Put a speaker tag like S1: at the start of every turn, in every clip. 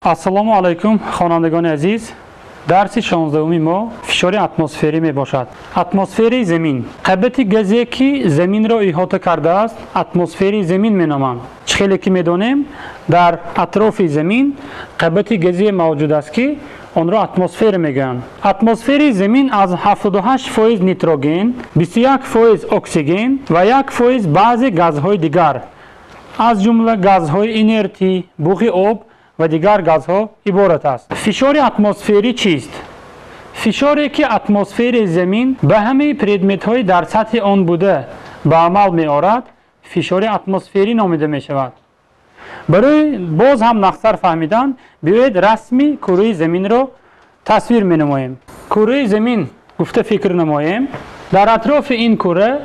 S1: Ассалому алайкум, хонандагони азиз. Дарси 16-уми мо фишори атмосферӣ мебошад. Атмосфери замин. Қабати газе ки заминро иҳота кардааст, атмосфери замин меноманд. Чӣ хеле ки медонем, дар атрофи замин қабати газе мавҷуд аст, ки онро атмосфера мегӯянд. Атмосфери замин аз 78% нитроген, 21% оксиген ва 1% баъзе газҳои дигар, аз ҷумла газҳои инертӣ, буғи об ва дигар газҳо иборат аст. Фишори атмосферӣ чист? Фишоре ки атмосфери замин ба ҳамаи предметҳои дар сатҳи он буда ба амал меорад, фишори атмосферӣ номида мешавад. Барои боз ҳам нақстар фаҳмидан, биёед расми кураи заминро тасвир менамоем. Кураи замин гуфта фикр намоем. Дар атрофи ин кура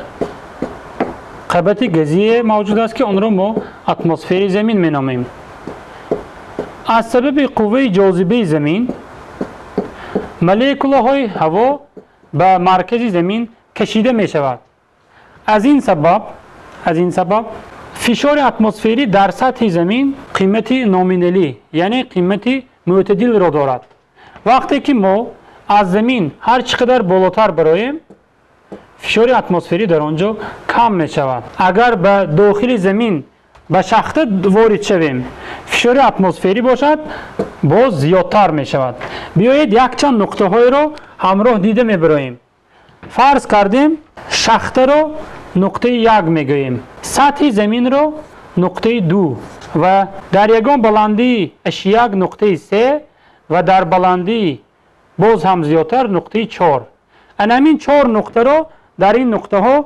S1: қабати газие мавҷуд аст, ки онро мо атмосфери замин меномем. Аз сабаби қувваи ҷозибаи замин молекулаҳои ҳаво ба маркази замин кашида мешавад. Аз ин сабаб фишори атмосферӣ дар сатҳи замин қимати номиналӣ, яъне қимати мӯътадилро дорад. Вақте ки мо аз замин ҳар чӣ қадар болотар бароем, фишори атмосферӣ дар он ҷо кам мешавад. Агар ба дохили замин ба шахта ворид шавем, фишори атмосферӣ бошад, боз зиёдтар мешавад. Биёед якчанд нуқтаҳоеро ҳамроҳ дида мебароем. Фарз кардем, шахтаро нуқтаи 1 мегӯем, сатҳи заминро нуқтаи 2 ва дар ягон баландии 1 нуқтаи 3 ва дар баландии боз ҳам зиёдтар нуқтаи 4. Ана ҳамин 4 нуқтаро дар ин нуқтаҳо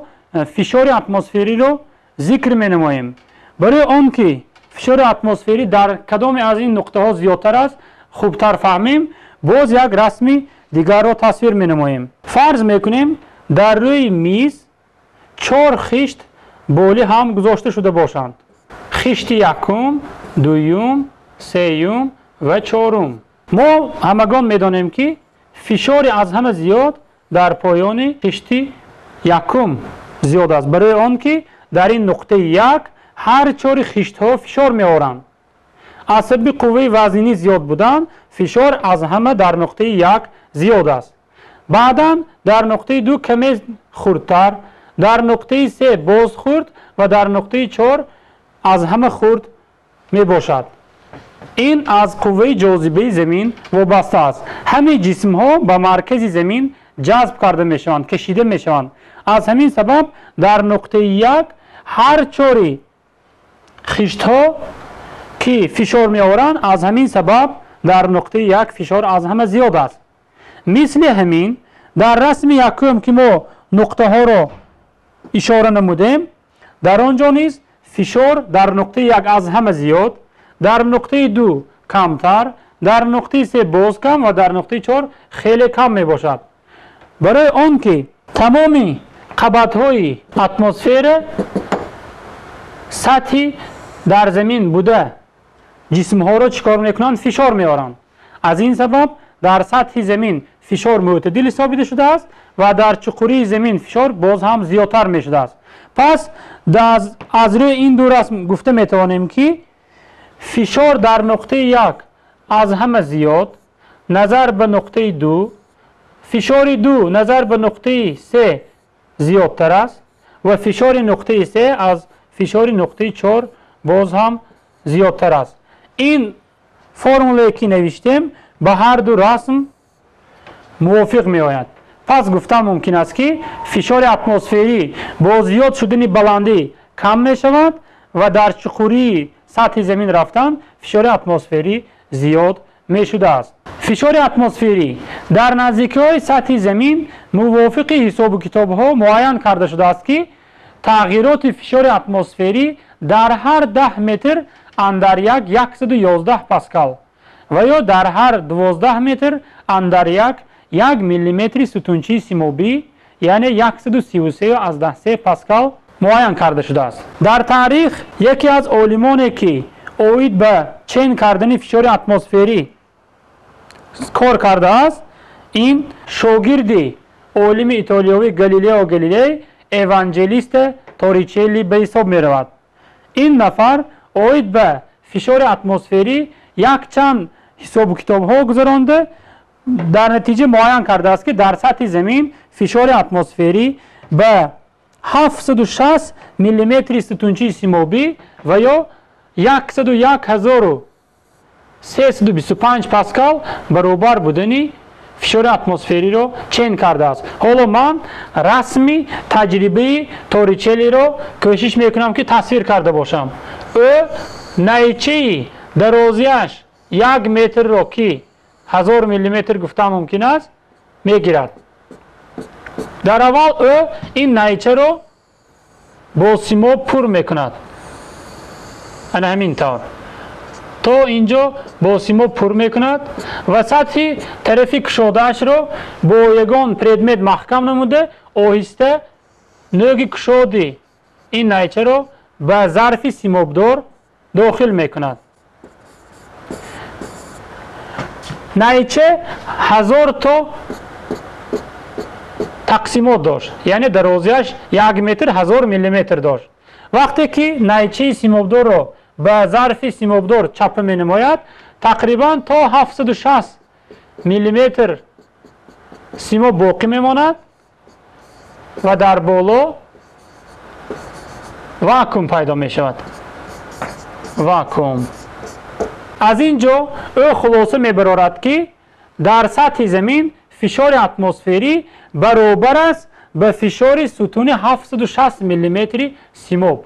S1: фишори атмосфериро зикр менамоем. Барои он ки фишори атмосферӣ дар кадоме аз ин нуқтаҳо зиёдтар аст, хубтар фаҳмем, боз як расми дигарро тасвир менамоем. Фарз мекунем, дар рӯи миз 4 хишт боли ҳам гузошта шуда бошанд. Хишти якум, дуюм, сеюм ва чорум. Мо ҳамагон медонем, ки фишори аз ҳама зиёд дар поёни хишти якум зиёд аст, барои он ки дар ин нуқтаи 1 ҳар чори хиштҳо фишор меоранд. Аз сабаби қувваи вазнинӣ зиёд будан, фишор аз ҳама дар нуқтаи 1 зиёд аст. Баъдан дар нуқтаи 2 каме хурдтар, дар нуқтаи 3 боз хурд ва дар нуқтаи 4 аз ҳама хурд мебошад. Ин аз қувваи ҷозибаи замин вобаста аст. Ҳамаи ҷисмҳо ба маркази замин ҷазб карда мешаванд, кашида мешаванд. Аз ҳамин сабаб дар нуқтаи 1 ҳар чори хиштҳо ки фишор меоранд, аз ҳамин сабаб дар нуқтаи 1 фишор аз ҳама зиёд аст. Мисли ҳамин дар расми якум ки мо нуқтаҳоро ишора намудем, дар он ҷо низ фишор дар нуқтаи 1 аз ҳама зиёд, дар нуқтаи 2 камтар, дар нуқтаи 3 боз кам ва дар нуқтаи 4 хеле кам мебошад. Барои он ки тамоми қабатҳои атмосфера сатҳи дар замин буда ҷисмҳоро чӣ кор мекунанд? Фишор меоранд. Аз ин сабаб дар сатҳи замин фишор мӯътадил ҳисобида шудааст ва дар чуқурии замин фишор боз ҳам зиёдтар мешудааст. Пас аз рӯи ин ду расм гуфта метавонем, ки фишор дар нуқтаи 1 аз ҳама зиёд назар ба нуқтаи 2, фишори 2 назар ба нуқтаи 3 зиёдтар аст ва фишори нуқтаи 3 аз фишори нуқтаи 4 боз ҳам зиёдтар аст. Ин формулае ки навиштем ба ҳар ду расм мувофиқ меояд. Пас гуфтан мумкин аст, ки фишори атмосферӣ бо зиёд шудани баландӣ кам мешавад ва дар чуқурии сатҳи замин рафтан фишори атмосферӣ зиёд мешудааст. Фишори атмосферӣ дар наздикиҳои сатҳи замин мувофиқи ҳисобу китобҳо муайян карда шудааст, ки тағйироти фишори атмосферӣ дар ҳар 10 метр андар 1 111 паскал ва ё дар ҳар 12 метр андар 1 миллиметри сутунчии симобӣ, яъне 133,3 паскал муайян карда шудааст. Дар таърих яке аз олимоне ки оид ба чен кардани фишори атмосферӣ кор кардааст, ин шогирди олими итолиёвӣ Галилео Галилей, Еванҷелиста Торичелли ба ҳисоб меравад. Ин нафар оид ба фишори атмосферӣ якчанд ҳисобу китобҳо гузаронда, дар натиҷа муайян кардааст, ки дар сатҳи замин фишори атмосферӣ ба 760 миллиметри сутунчии симобӣ ва ё 101 325 паскал баробар будани фишори атмосфериро чен кардааст. Ҳоло ман расми таҷрибаи Торичелиро кӯшиш мекунам, ки тасвир карда бошам. Ӯ найчаи дарозиаш 1 метрро, ки 1000 миллиметр гуфтан мумкин аст, мегирад. Дар аввал ӯ ин найчаро бо симоб пур мекунад, ана ҳамин тавр то инҷо бо симоб пур мекунад ва сатҳи тарафи кушодаашро бо ягон предмет маҳкам намуда, оҳиста нӯги кушоди ин найчаро ба зарфи симобдор дохил мекунад. Найча 1000 то тақсимот дошт, яъне дарозиаш 1 метр 1000 миллиметр дошт. Вақте ки найчаи симобдорро ба зарфи симобдор чапа менамояд, тақрибан то 760 миллиметр симоб боқӣ мемонад ва дар боло вакуум пайдо мешавад, вакуум. Аз ин ҷо ӯ хулоса мебарорад, ки дар сатҳи замин фишори атмосферӣ баробар аст ба фишори сутуни 760 миллиметри симоб.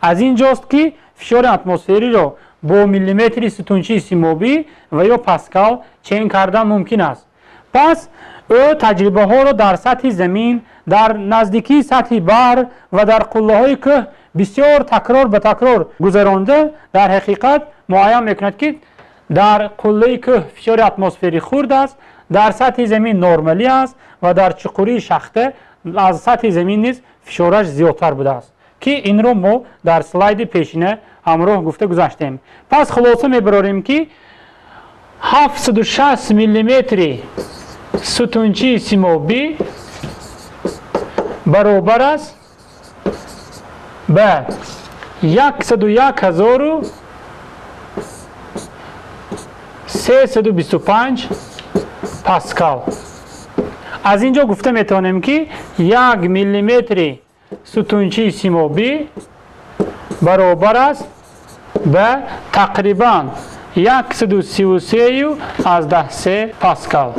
S1: Аз ин ҷост, ки фишори атмосфериро бо миллиметри сутунчии симобӣ ва ё паскал чен кардан мумкин аст. Пас ӯ таҷрибаҳоро дар сатҳи замин, дар наздикии сатҳи баҳр ва дар қуллаҳои кӯҳ бисёр такрор ба такрор гузаронда, дар ҳақиқат муайян мекунад, ки дар қуллаи кӯҳ фишори атмосферӣ хурд аст, дар сатҳи замин нормалӣ аст ва дар чуқурии шахта аз сатҳи замин низ фишораш зиёдтар будааст, ки инро мо дар слайди пешина ҳамроҳ гуфта гузаштем. Пас хулоса мебарорем, ки 760 миллиметри сутунчии симобӣ баробар аст ба 101 325 паскал. Аз ин ҷо гуфта метавонем, ки 1 миллиметри сутунчии симобӣ баробар аст ба тақрибан 133,3 паскал.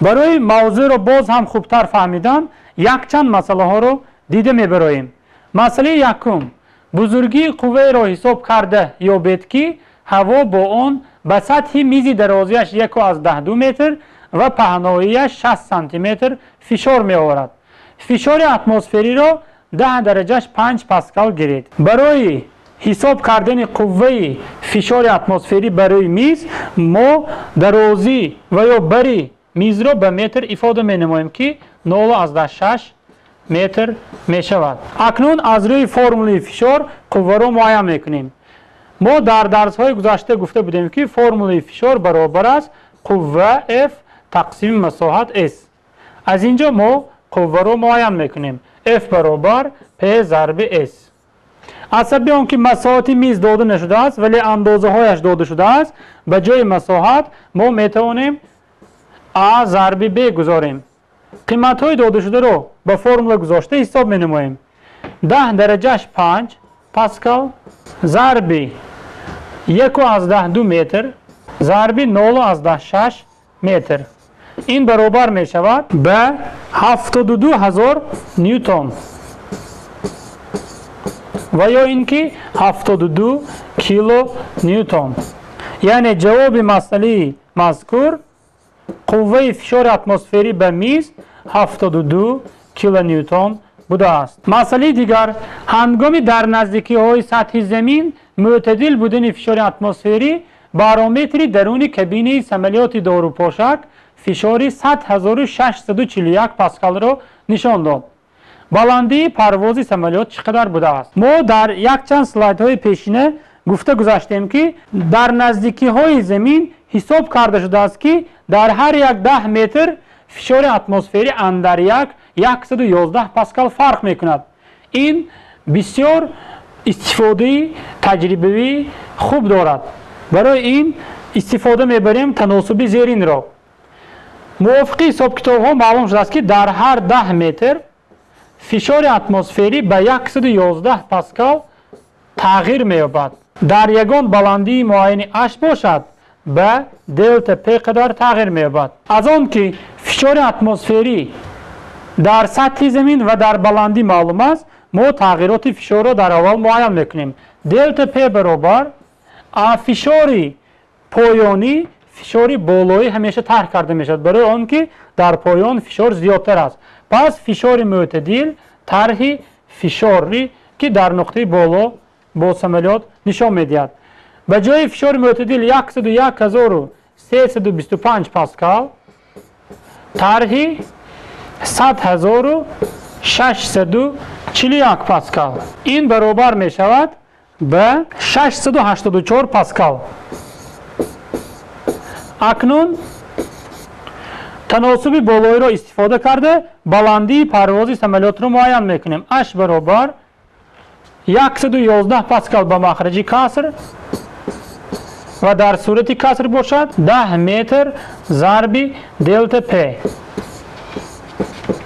S1: Барои мавзӯъро боз ҳам хубтар фаҳмидан якчанд масъалаҳоро дида мебароем. Масъалаи якум: бузургии қувваеро ҳисоб карда ёбед, ки ҳаво бо он ба сатҳи мизи дарозиаш 1,2 метр ва паҳноияш 60 сантиметр фишор меоварад. Фишори атмосфериро 10 дараҷаш 5 паскал гиред. Барои ҳисоб кардани қувваи фишори атмосферӣ барои миз мо дарозӣ ва ё бари мизро ба метр ифода менамоем, ки 0,6 метр мешавад. Акнун аз рӯи формулаи фишор қувваро муайян мекунем. Мо дар дарсҳои гузашта гуфта будем, ки формулаи фишор баробар аст қувва F тақсими масоҳат S. Аз ин ҷо мо қувваро муайян мекунем: F баробар P зарби S. Аз сабаби он ки масоҳати миз дода нашудааст, вале андозаҳояш дода шудааст, ба ҷои масоҳат мо метавонем А зарби Б гузорем. Қиматҳои додашударо ба формула гузошта ҳисоб менамоем: 10 дараҷаш 5 паскал зарби 1,2 метр зарби 0,6 метр, ин баробар мешавад ба 72 ҳазор ньютон ва ё ин ки 72 кило ньютон. Яъне ҷавоби масъалаи мазкур: қувваи фишори атмосферӣ ба миз 72 килоньютон будааст. Масъалаи дигар: ҳангоми дар наздикиҳои сатҳи замин мӯътадил будани фишори атмосферӣ, барометри даруни кабинаи самолёти дорупошак фишори 100 641 паскалро нишон дод. Баландии парвози самолёт чӣ қадар будааст? Мо дар якчанд слайдҳои пешина гуфта гузаштем, ки дар наздикиҳои замин ҳисоб карда шудааст, ки дар ҳар як 10 метр фишори атмосферӣ андар як 111 паскал фарқ мекунад. Ин бисёр истифодаи таҷрибавӣ хуб дорад. Барои ин Истифода мебарем таносуби зеринро. Мувофиқи ҳисобкитобҳо маълум шудааст, ки дар ҳар 10 метр фишори атмосферӣ ба 111 паскал тағйир меёбад. Дар ягон баландии муайяни H бошад, ба делта П қадар тағйир меёбад. Аз он ки фишори атмосферӣ дар сатҳи замин ва дар баландӣ маълум аст, мо тағйироти фишорро дар аввал муайян мекунем. Делта П баробар а фишори поёнӣ фишори болоӣ ҳамеша тарҳ карда мешавад, барои он ки дар поён фишор зиёдтар аст. Пас фишори мӯътадил тарҳи фишоре ки дар нуқтаи боло бо самолёт нишон медиҳад. Ба ҷои фишори мӯътадил 101 325 паскал тарҳи 100 641 паскал. Ин баробар мешавад ба 684 паскал. Акнун таносуби болоиро истифода карда, баландии парвози самолётро муайян мекунем. H баробар 111 паскал ба махраҷи каср ва дар сурати каср бошад, 10 метр зарби делта п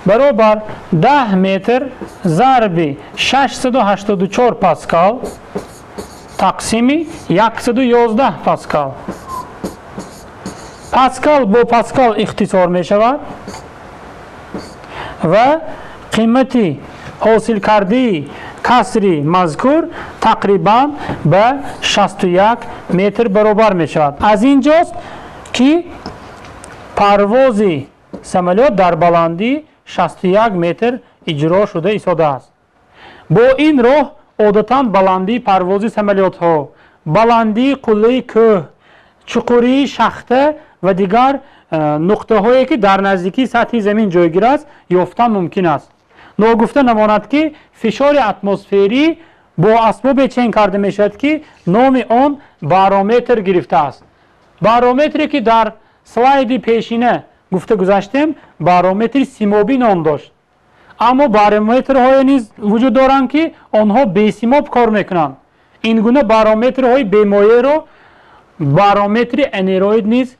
S1: баробар 10 метр зарби 684 паскал тақсими 111 паскал. Паскал бо паскал ихтисор мешавад ва қимати ҳосилкардии касри мазкур тақрибан ба 61 метр баробар мешавад. Аз ин ҷост, ки парвози самолёт дар баландӣ 61 метр иҷро шуда истодааст. Бо ин роҳ одатан баландии парвози самолётҳо, баландии қуллаи кӯҳ, чуқурии шахта ва дигар нуқтаҳое, ки дар наздикии сатҳи замин ҷойгир аст, ёфтан мумкин аст. Ногуфта намонад, ки фишори атмосферӣ бо асбобе чен карда мешавад, ки номи он барометр гирифтааст. Барометре, ки дар слайди пешина гуфта гузаштем, барометри симобӣ ном дошт, аммо барометрҳое низ вуҷуд доранд, ки онҳо бесимоб кор мекунанд. Ин гуна барометрҳои бемоеъро барометри анероид низ